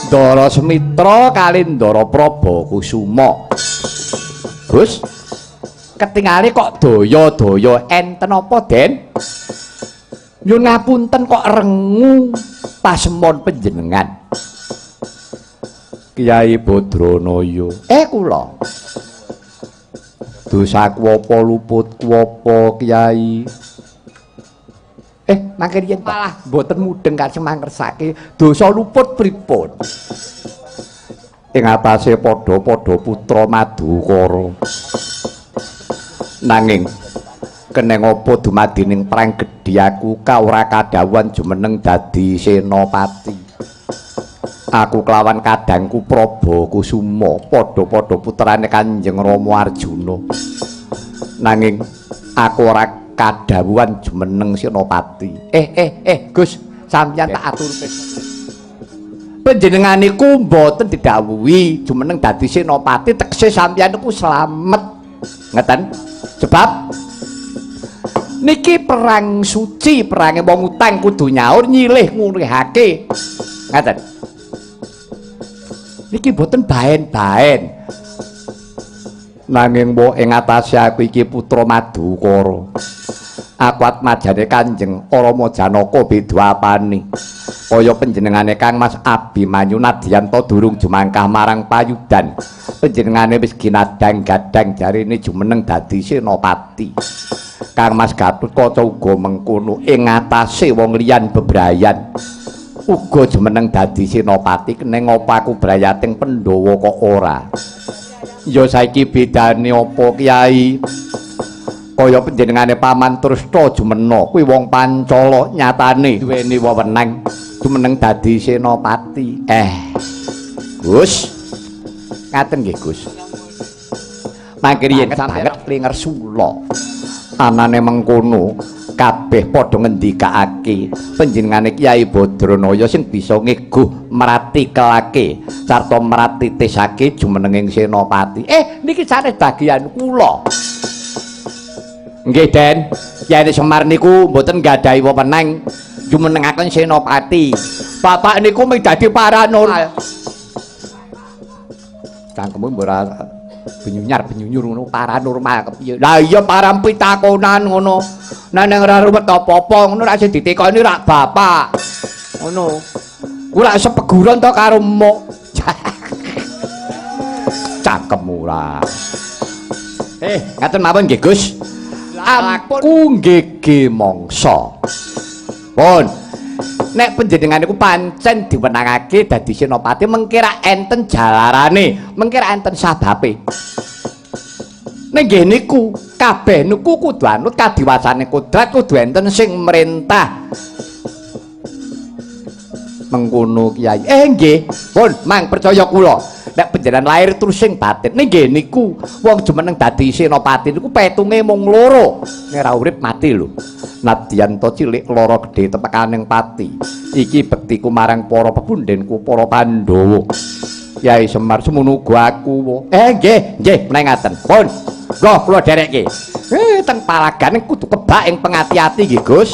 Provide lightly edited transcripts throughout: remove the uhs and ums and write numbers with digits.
Ndara Semitra kali Ndara Prabakusuma. Gus, ketingale kok daya-daya enten apa, Den? Nyun ngapunten kok rengu pasemon panjenengan. Kyai Badranaya. Kula. Dosaku apa luputku apa, Kyai? Mangke riyen malah mboten mudheng kajeng mangkersake dosa luput pripun. Ing atase padha-padha putra Madukara. Nanging keneng apa dumadining perang gedhi aku ka ora kadhawuhan jumeneng dadi senopati. Aku kelawan kadangku Prabakusuma padha-padha putrane Kanjeng Rama Arjuna. Nanging aku ora kadhawuhan jumeneng senopati. Gus, sampeyan tak atur. Panjenengan niku mboten didhawuhi jumeneng dadi senopati, tegese sampeyan niku slamet. Ngeten? Sebab niki perang suci, perange wong utang kudu nyaur nyilih ngurihake. Ngaten. Niki mboten baen-baen. Nanging mbok ing atase aku iki putra Madukara. Aku atmajane Kanjeng Rama Janaka beda apane. Kaya panjenengane Kang Mas Abimanyu nadyan ta durung jumangkah marang payudan. Panjenengane wis ginadang gadang jarene jumeneng dadi senopati. Kang Mas Gatotkaca uga mengkono ing atase wong liyan bebrayan. Uga jumeneng dadi senopati, keneng apa aku brayating Pandhawa kok ora. Ya saiki bedane apa, Kyai? Kaya panjenengane Paman Tresta jumena kuwi wong Pancala nyatane duweni wewenang jumeneng dadi senopati. Gus. Ngaten nggih, Gus. Mangke riyen banget lingersula. Anane mengkono kabeh padha ngendikake panjenengane Kyai Badranaya sing bisa ngeguh mratikelake sarta mratitisake jumenenging senopati. Niki sanes bagian kula. Nggih, Den. Kyai Semar niku mboten nggadahi wewenang jumenengaken senopati. Bapak niku mung dadi paranormal. Cangkemmu ora benyunyar-benyunyur ngono, paranormal kepiye? Lah iya param pitakonan ngono. Nek nang ora ruwet apa-apa ngono rak sing ditekoni rak bapak. Ngono. Ku rak sepeguron to karo muk. Cangkemmu ora. Ngaten mawon nggih, Gus. Aku nggege mangsa. Pun. Nek panjenengan niku pancen diwenangake dadi senopati mengke ra enten jalarane, mengke ra enten sababe. Nek nggih niku kabeh niku kudu anut kadiwasane kodrat, kudu enten sing merintah. Mengkono Kyai. Nggih, pun mang percaya kula. Nek panjenengan lahir terus sing batin. Nek nggih niku wong jumeneng dadi senopati niku petunge mung loro. Nek ora urip mati lho. Nadyan ta cilik lara gedhe tepekaning pati. Iki bektiku marang para pepundhenku para Pandhawa. Kyai Semar semono uga aku. Nggih, nggih meneh ngaten. Pun. Nggo kula dherekke. Teng palagane kudu kebak ing pengati-ati nggih, Gus.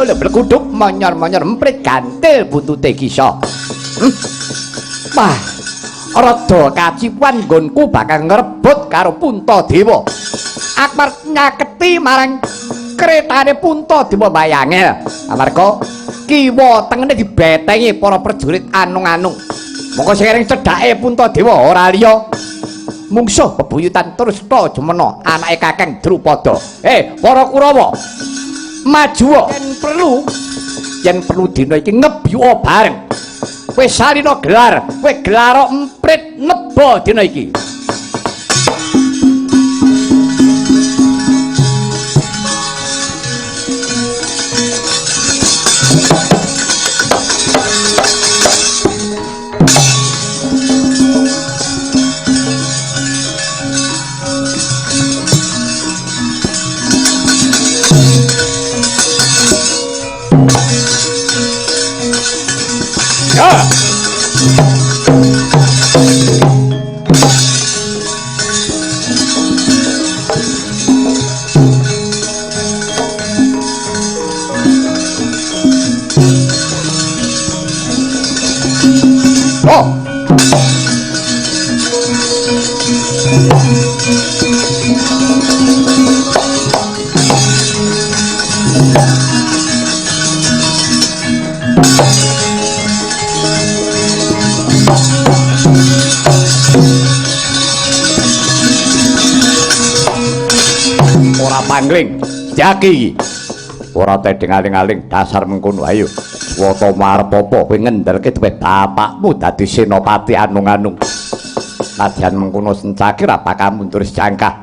Lole blekuduk manyor-manyor emprit gantil buntute Kisa. Wah, rada kacipuan nggonku bakal ngrebut karo Puntadewa. Akbar nyaketi marang kretane Puntadewa bayangel. Amarga kiwa tengene dibetengi para prajurit anung-anung. Mongko sing ring cedhake Puntadewa ora liya mungsuh bebuyutan Trusna Jumena anake Kakang Drupada. Para Kurawa, majuwa yen perlu dina iki ngebyuka bareng. Kowe salina gelar, kowe gelara emprit neba dina iki. Pangling jaki iki ora tedheng aling-aling dasar mengkono. Ayo swatama arep apa kowe ngendelke duwe bapakmu dadi senopati anung-anung. Nadyan mengkono sencaki ra bakal mundur sejangkah.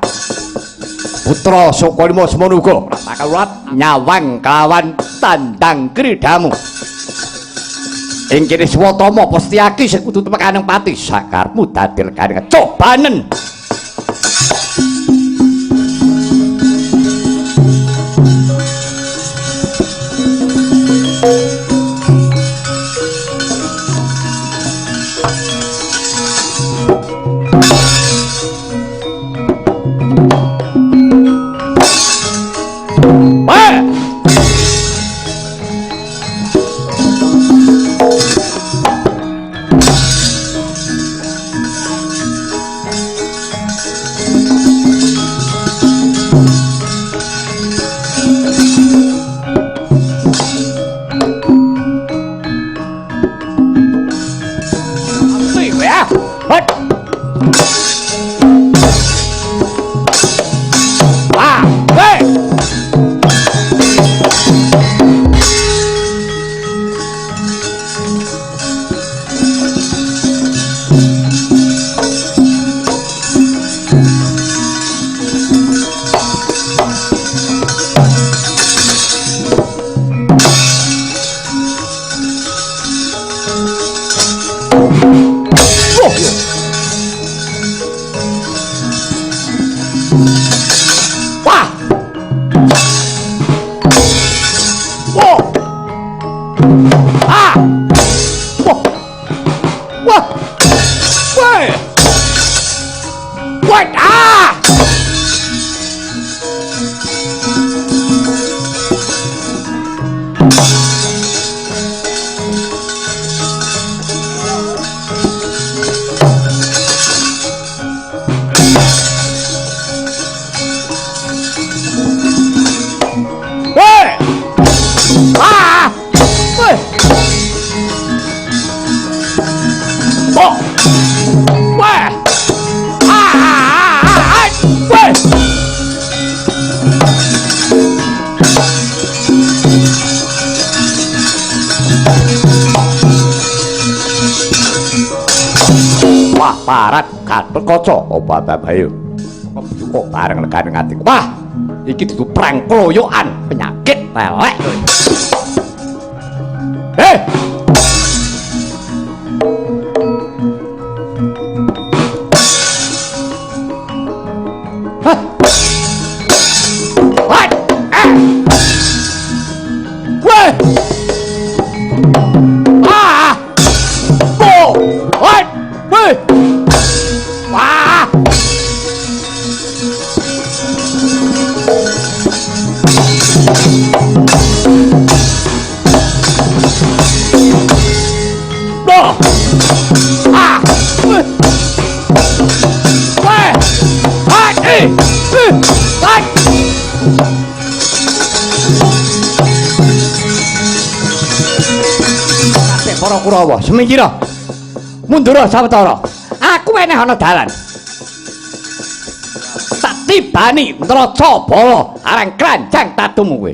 Putra Sukalima semono uga ora bakal ulat nyawang kelawan tandang kridamu. Ing kene Swatama Setyaki sing kudu tumekaning pati sakarepmu dadi legane cobanen. Ayo kok bareng legane ngati. Wah, iki dudu perang kloyokan, penyakit elek. Hah. Wah. Wah. Ah. Bo. Wah. Wah. Wah. Ah! Kabeh para Kurawa, semingkira. Mundura sawetara. Aku eneh ana dalan. Tak tibani nraca bala arang kranjang tatumu kowe.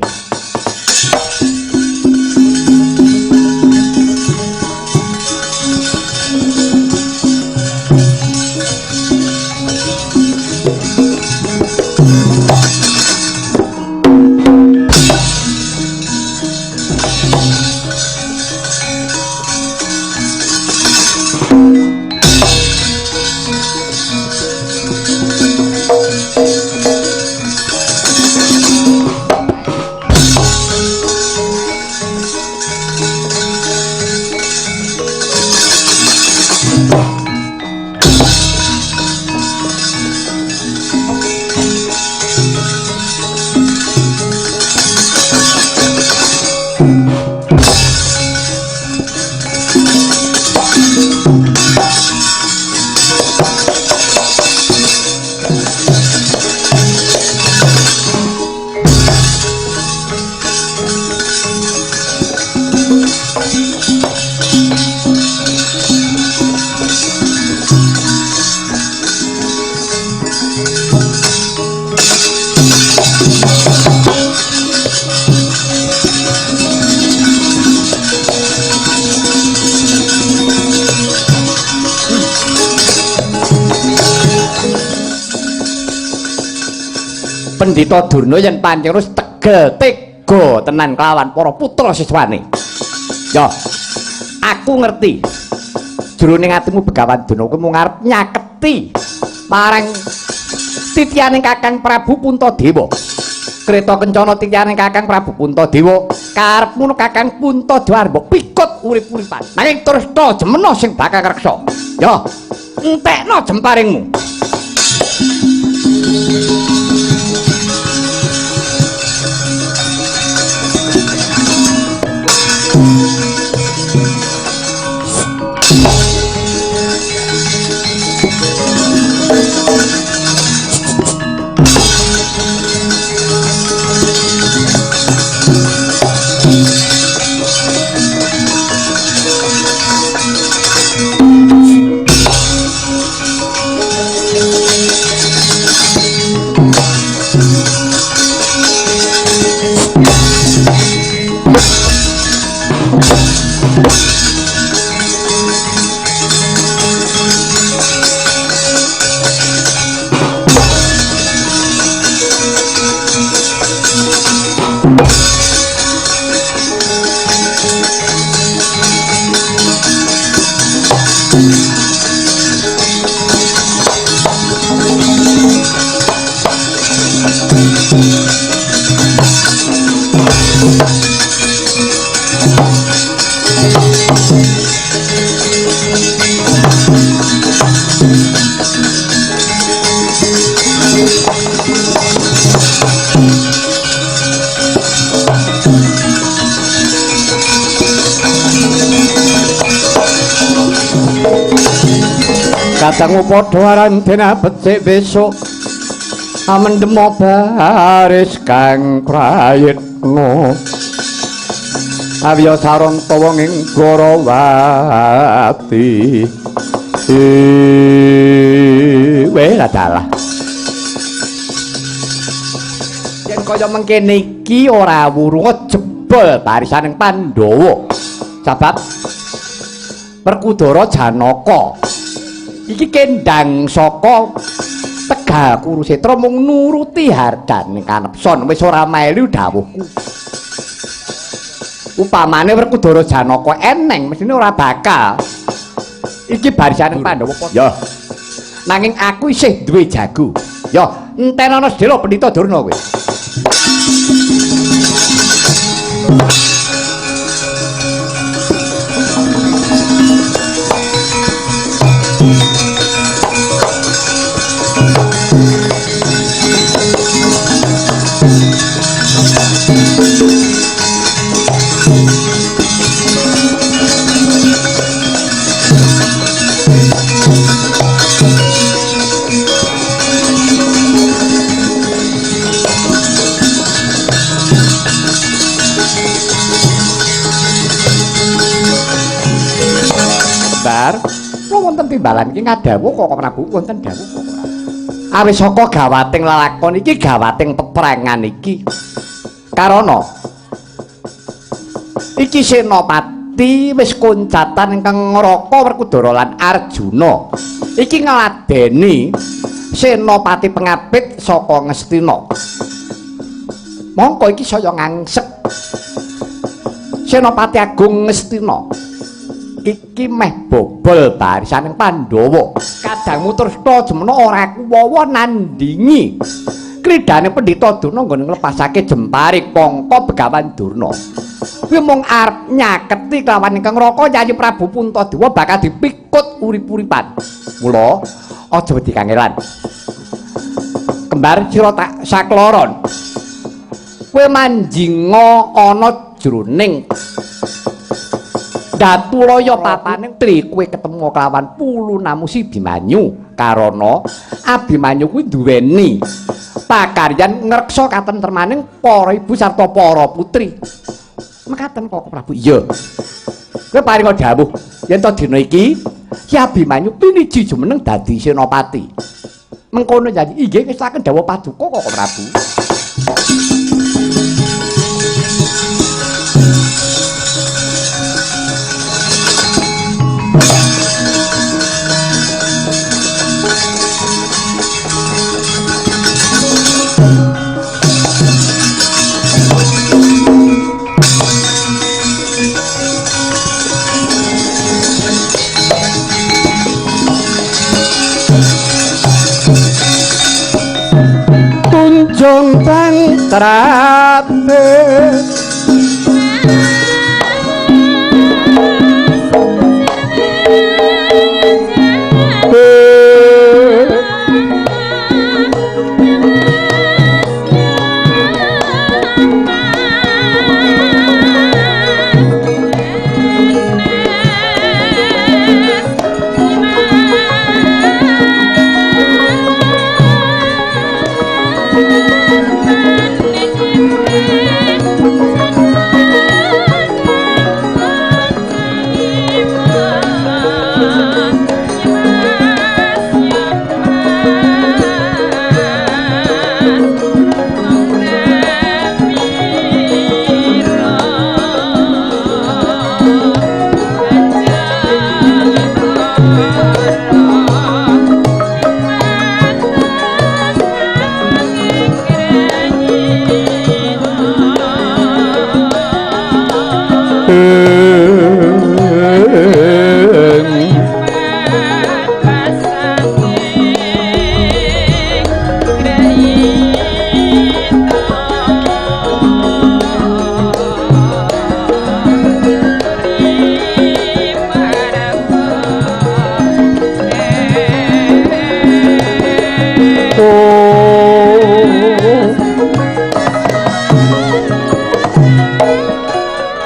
Pendhita Durna yen pancen wis tegel tega tenan kelawan para putra siswane. Ya, aku ngerti. Jroning atimu Begawan Durna kuwi mung arep nyaketi marang titianing Kakang Prabu Puntadewa. Kreta kencana titianing Kakang Prabu Puntadewa, karepmu Kakang Puntadewa arep mbok pikut urip-uripan. Nanging terus ta jemena sing bakal ngreksa. Ya, entekno jemparingmu. Kadangmu padha aran dene becik besok amendemo baris kang prayitna awiya saranta wong ing Gorawati. Weh dalah yen kaya mengkene iki ora wurunga jebol barisaning Pandhawa sebab Werkudara Janaka iki kendang saka Tegal Kurusetra mung nuruti hardane kanepson wis ora melu dawuhku. Upamane Werkudara Janaka eneng mesthine ora bakal iki barisane Pandhawa. Ya. Nanging aku isih duwe jago. Ya, entenono sedhela Pendhita Durna kowe. Kembar. Kula wonten timbalan iki ngadhawuh Koko Prabu, wonten dawuh Koko Prabu. Awis saka gawating lelakon iki gawating peperangan iki. Karana iki Senopati wis koncatan ingkang ngraka Werkudara lan Arjuna. Iki ngladeni Senopati pengapit saka Ngastina. Mongko iki saya ngangsek. Senopati Agung Ngastina iki meh bobol barisaning Pandhawa. Kadangmu Tresna jemena ora kuwawa nandingi kridane Pendhita Durna nggone nglepasake jempare Kangka Begawan Durna. Kuwi mung arep nyaketi kelawan ingkang Raka Yayi Prabu Puntadewa bakal dipikut urip-uripan. Mula aja wedi kangelan. Kembar sira tak sakloron. Kowe manjinga ana jroning Datulaya papane tri kowe ketemu kelawan Pulunamu si Abimanyu. Karana Abimanyu kuwi duweni pakaryan ngreksa katentremaning para ibu sarta para putri. Mekaten Koko Prabu. Iya. Kowe paringa dawuh yen to dina iki Ki Abimanyu piniji jumeneng dadi senopati. Mengkono janji inggih ngestaken dawuh paduka Koko Prabu. Tunjung tantrape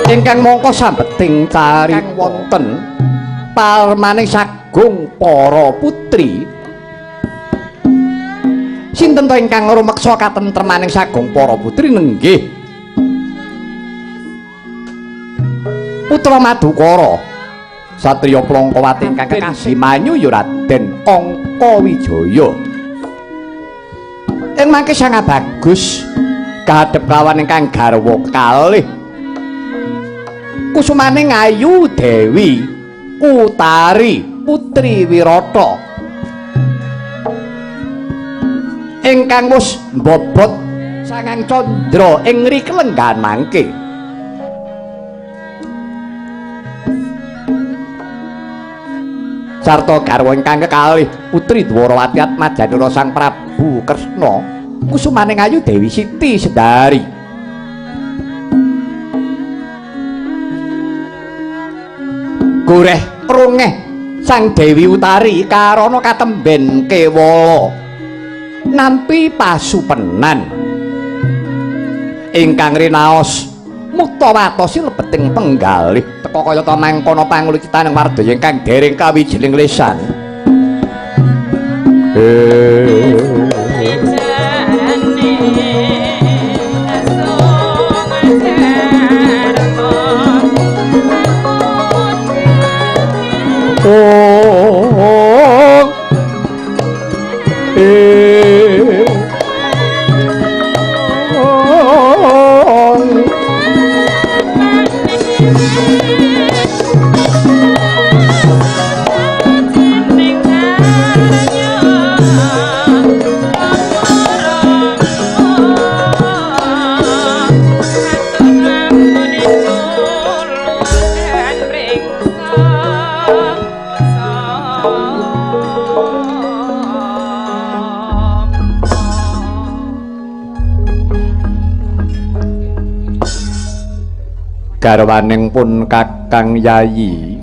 ingkang mongko sambeting cari wonten parmaning sagung para putri. Sinten to ingkang rumeksa katentremaning sagung para putri? Nenggih Putra Madukara satriya Plangkawati ingkang kekasih Manyu ya Raden Angkawijaya. Ing mangke sangat bagus kahadhep lawan ingkang garwa kalih kusumane Ayu Dewi Utari Putri Wirata ingkang wis mbobot sangang candra ing ngriki lenggahan mangke. Sarta garwa ingkang kekalih Putri Dwarawati Atmajanura Sang Prabu Kresna kusumane Ayu Dewi Siti Sendari. Goreh rungeh Sang Dewi Utari karana katemben kewala nampi pasupenan ingkang rinaos mutawatosi lebeting penggalih teka kaya ta mangkono panglucitaning wardaya ingkang dereng kawijiling lesan. Tung Garwaning pun Kakang Yayi,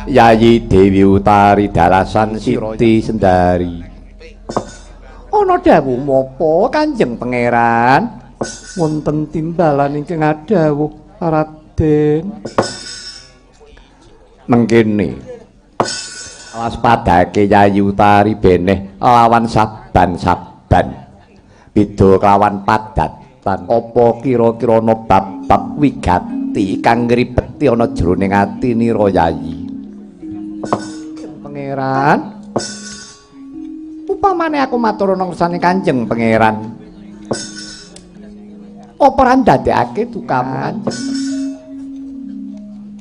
Yayi Dewi Utari dalasan Siti Sendari. Ana dawuh menapa Kanjeng Pangeran? Wonten timbalan ingkang adhawuh Raden. Mengkene waspadake Yayi Utari beneh lawan saban-saban beda kelawan padatan. Apa kira-kira ana bab-bab wigati kang ngribeti ana jroning atinira Yayi? Pangeran, upamane aku matur ana ngersane Kanjeng Pangeran, apa ora ndadekake dukamu Kanjeng?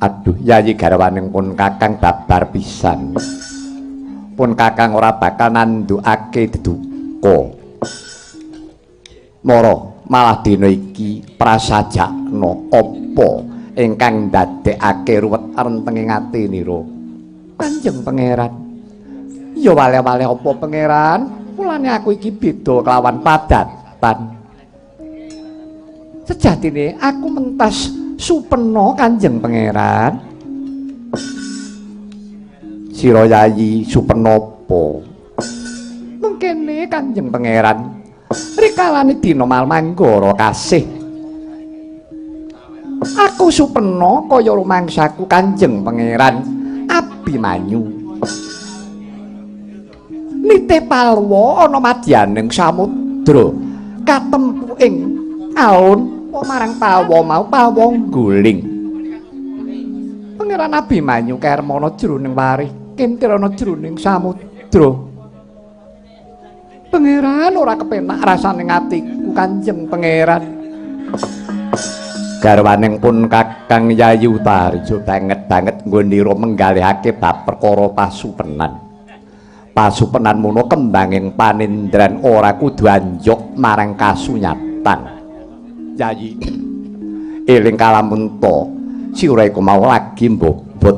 Aduh Yayi, garwaning pun Kakang babar pisan. Pun Kakang ora bakal nandukake deduka. Mara malah dina iki prasajakna apa ingkang ndadekake ruwet rentenging atinira Kanjeng Pangeran? Ya wale-wale apa Pangeran? Mulane aku iki beda kelawan padatan. Sejatine aku mentas supena Kanjeng Pangeran. Sira Yayi supena apa? Mengkene Kanjeng Pangeran, rikalane dina Manggara kasih aku supena kaya rumangsaku Kanjeng Pangeran Abimanyu nitih palwa ana madyaning samudra katempu ing alun marang palwa mau palwa ngguling. Pangeran Abimanyu kermana jroning warih kintir ana jroning samudra. Pangeran ora kepenak rasane atiku Kanjeng Pangeran. Garwaning pun Kakang Yayi Utari banget-banget nggonira menggalihake bab perkara pasupenan. Pasupenan mono kembanging panendran ora kudu anjok marang kasunyatan. Yayi eling kalamun ta sira iku mau lagi mbobot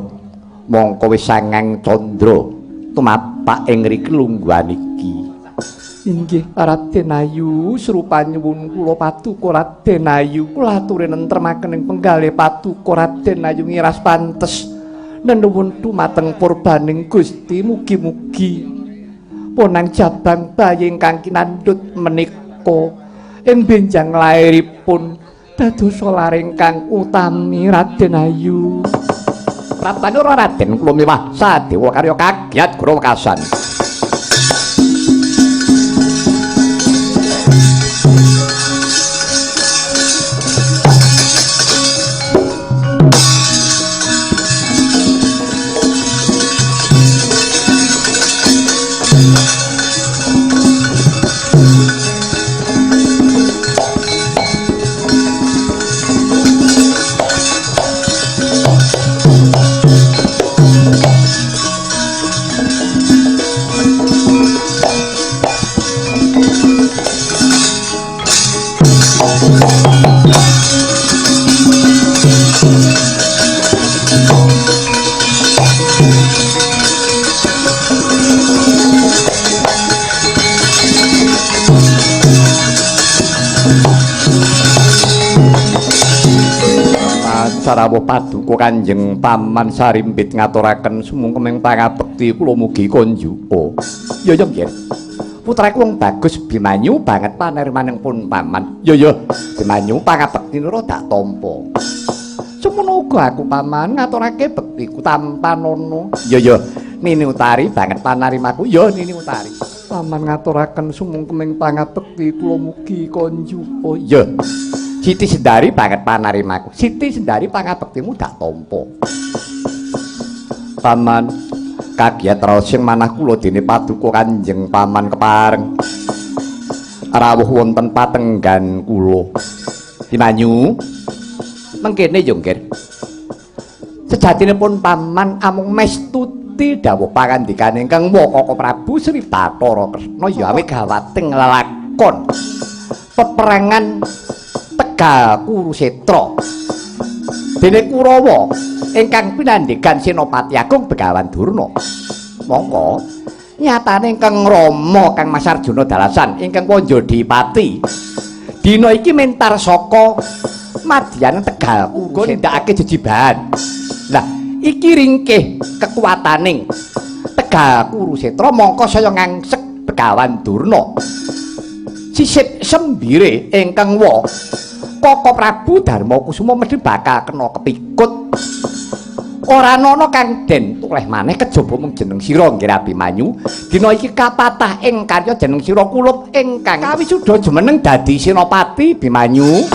mongko wis sangang candra tumapak ing ngriki lungguhan iki. Inggih Raden Ayu, serupa nyuwun kula paduka Raden Ayu, kula aturi nentremaken ing penggalih paduka Raden Ayu ngiras pantes nenuwun dumateng purbaning Gusti, mugi-mugi ponang jabang bayi ingkang kinandhut menika ing benjang lairipun dados lare ingkang utami Raden Ayu. Prapanura Raden kula miwah sadewa karya kagiat guru wekasan. Sarawuh paduka Kanjeng Paman Sarimbit ngaturaken sumungkeming pangabekti kula mugi konjuka. Ya ya nggih. Putraku wong bagus Bimanyu banget panerimaning pun Paman. Ya ya, Bimanyu pangabekti nura dak tampa. Semono uga aku Paman ngaturake bektiku tampanana. Ya ya, Nini Utari banget panarimaku. Ya Nini Utari. Paman ngaturaken sumungkeming pangabekti kula mugi konjuka. Ya. Siti Sendari banget panarimaku. Siti Sendari pangabektimu dak tampa. Paman, Kagiat raos sing manah kula dene paduka Kanjeng Paman kepareng rawuh wonten patenggan kula. Bimanyu, mengkene yo, Ngger. Sejatinipun Paman amung mestuti dawuh pangandikane ingkang Wakaka Prabu Sri Bathara Kresna ya awit gawating lelakon peperangan Tegal Kurusetra. Dene Kurawa ingkang pinandhigan Senopati Agung Begawan Durna. Mongko nyatane ingkang Rama Kang Mas Arjuna Dalasan ingkang Wanjadipati dina iki mentar saka madyan Tegal uga nindakake jejibahan. Lah iki ringkih kekuataning Tegal Kurusetra mongko saya ngangsek Begawan Durna. Sisip sembire ingkang wa Kaka Prabu Darmakusuma mesti bakal kena kepikut. Ora ana kang den tuleh maneh kejaba mung jeneng sira, Nggih Abimanyu. Dina iki kapatah ing karya jeneng sira kulup ingkang kawisuda jumeneng dadi senopati, Bimanyu.